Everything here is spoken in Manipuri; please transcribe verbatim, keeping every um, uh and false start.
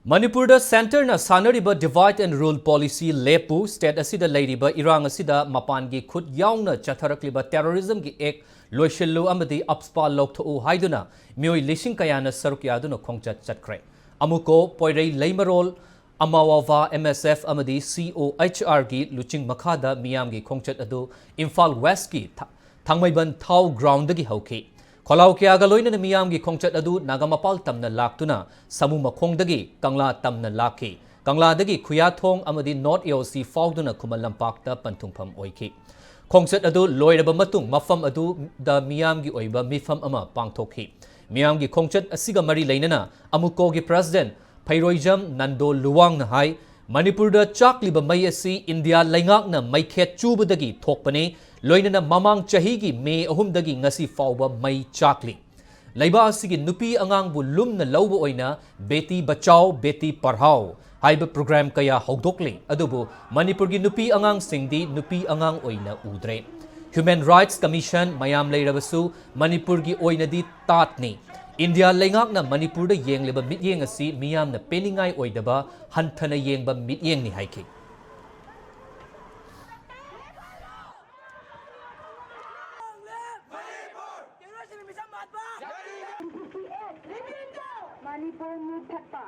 ꯃꯅꯤꯄꯨꯔꯗ centreꯅ ꯁꯥꯟꯅꯔꯤꯕ divide and rule policy ꯂꯦꯞꯄꯨ, state ꯑꯁꯤꯗ ꯂꯩꯔꯤꯕ ꯏꯔꯥꯡ ꯑꯁꯤꯗ ꯃꯄꯥꯟꯒꯤ ꯈꯨꯠ ꯌꯥꯎꯅ ꯆꯠꯊꯔꯛꯂꯤꯕ terrorismꯒꯤ act ꯂꯣꯏꯁꯤꯜꯂꯨ ꯑꯃꯗꯤ AFSPA ꯂꯧꯊꯣꯛꯎ ꯍꯥꯏꯗꯨꯅ ꯃꯤꯑꯣꯏ ꯂꯤꯁꯤꯡ ꯀꯌꯥꯅ ꯁꯔꯨꯛ ꯌꯥꯗꯨꯅ ꯈꯣꯡꯆꯠ ꯆꯠꯈ꯭ꯔꯦ꯫ ꯑꯃꯨꯀꯣ, ꯄꯣꯏꯔꯩ, ꯂꯩꯃꯔꯣꯜ, ꯑꯃꯥꯋꯥꯚꯥ, M S F ꯑꯃꯗꯤ C O H R ꯒꯤ ꯂꯨꯆꯤꯡ ꯃꯈꯥꯗ ꯃꯤꯌꯥꯝꯒꯤ ꯈꯣꯡꯆꯠ ꯑꯗꯨ ꯏꯝꯐꯥꯜ Westꯀꯤ ꯊ-, ꯊꯥꯡꯃꯩꯕꯟ ꯊꯥꯎ groundꯗꯒꯤ ꯍꯧꯈꯤ꯫ ꯈꯣꯜꯂꯥꯎ ꯀꯌꯥꯒ ꯂꯣꯏꯅꯅ ꯃꯤꯌꯥꯝꯒꯤ ꯈꯣꯡꯆꯠ ꯑꯗꯨ ꯅꯥꯒꯥꯃꯄꯥꯜ ꯇꯝꯅ ꯂꯥꯛꯇꯨꯅ ꯁꯥꯃꯨ ꯃꯈꯣꯡꯗꯒꯤ ꯀꯪꯂꯥ ꯇꯝꯅ ꯂꯥꯛꯈꯤ꯫ ꯀꯪꯂꯥꯗꯒꯤ ꯈꯨꯌꯥꯊꯣꯡ ꯑꯃꯗꯤ North A O C ꯐꯥꯎꯗꯨꯅ ꯈꯨꯃꯟ ꯂꯝꯄꯥꯛꯇ ꯄꯟꯊꯨꯡꯐꯝ ꯑꯣꯏꯈꯤ꯫ ꯈꯣꯡꯆꯠ ꯑꯗꯨ ꯂꯣꯏꯔꯕ ꯃꯇꯨꯡ ꯃꯐꯝ ꯑꯗꯨꯗ ꯃꯤꯌꯥꯝꯒꯤ ꯑꯣꯏꯕ ꯃꯤꯐꯝ ꯑꯃ ꯄꯥꯡꯊꯣꯛꯈꯤ꯫ ꯃꯤꯌꯥꯝꯒꯤ ꯈꯣꯡꯆꯠ ꯑꯁꯤꯒ ꯃꯔꯤ ꯂꯩꯅꯅ ꯑꯃꯨꯀꯣꯒꯤ president ꯐꯩꯔꯣꯏꯖꯝ ꯅꯟꯗꯣ ꯂꯨꯋꯥꯡꯅ ꯍꯥꯏ, ꯃꯅꯤꯄꯨꯔꯗ ꯆꯥꯛꯂꯤꯕ ꯃꯩ ꯑꯁꯤ ꯏꯟꯗꯤꯌꯥ ꯂꯩꯉꯥꯛꯅ ꯃꯩꯈꯦꯠ ꯆꯨꯕꯗꯒꯤ ꯊꯣꯛꯄꯅꯤ, ꯂꯣꯏꯅꯅ ꯃꯃꯥꯡ ꯆꯍꯤꯒꯤ ꯃꯦ ꯑꯍꯨꯝꯗꯒꯤ ꯉꯁꯤ ꯐꯥꯎꯕ ꯃꯩ ꯆꯥꯛꯂꯤ꯫ ꯂꯩꯕꯥꯛ ꯑꯁꯤꯒꯤ ꯅꯨꯄꯤ ꯑꯉꯥꯡꯕꯨ ꯂꯨꯝꯅ ꯂꯧꯕ ꯑꯣꯏꯅ ꯕꯦꯇꯤ ꯕꯆꯥꯎ, ꯕꯦꯇꯤ ꯄꯔꯍꯥꯎ ꯍꯥꯏꯕ program ꯀꯌꯥ ꯍꯧꯗꯣꯛꯂꯤ, ꯑꯗꯨꯕꯨ ꯃꯅꯤꯄꯨꯔꯒꯤ ꯅꯨꯄꯤ ꯑꯉꯥꯡꯁꯤꯡꯗꯤ ꯅꯨꯄꯤ ꯑꯉꯥꯡ ꯑꯣꯏꯅ ꯎꯗ꯭ꯔꯦ꯫ Human Rights Commission ꯃꯌꯥꯝ ꯂꯩꯔꯕꯁꯨ ꯃꯅꯤꯄꯨꯔꯒꯤ ꯑꯣꯏꯅꯗꯤ ꯇꯥꯠꯅꯤ꯫ ꯏꯟꯗꯤꯌꯥ ꯂꯩꯉꯥꯛꯅ ꯃꯅꯤꯄꯨꯔꯗ ꯌꯦꯡꯂꯤꯕ ꯃꯤꯠꯌꯦꯡ ꯑꯁꯤ ꯃꯤꯌꯥꯝꯅ ꯄꯦꯟꯅꯤꯡꯉꯥꯏ ꯑꯣꯏꯗꯕ, ꯍꯟꯊꯅ ꯌꯦꯡꯕ ꯃꯤꯠꯌꯦꯡꯅꯤ ꯍꯥꯏꯈꯤ꯫ ꯃꯅꯤꯄꯨꯔ ꯃꯨꯠꯊꯠꯄ꯫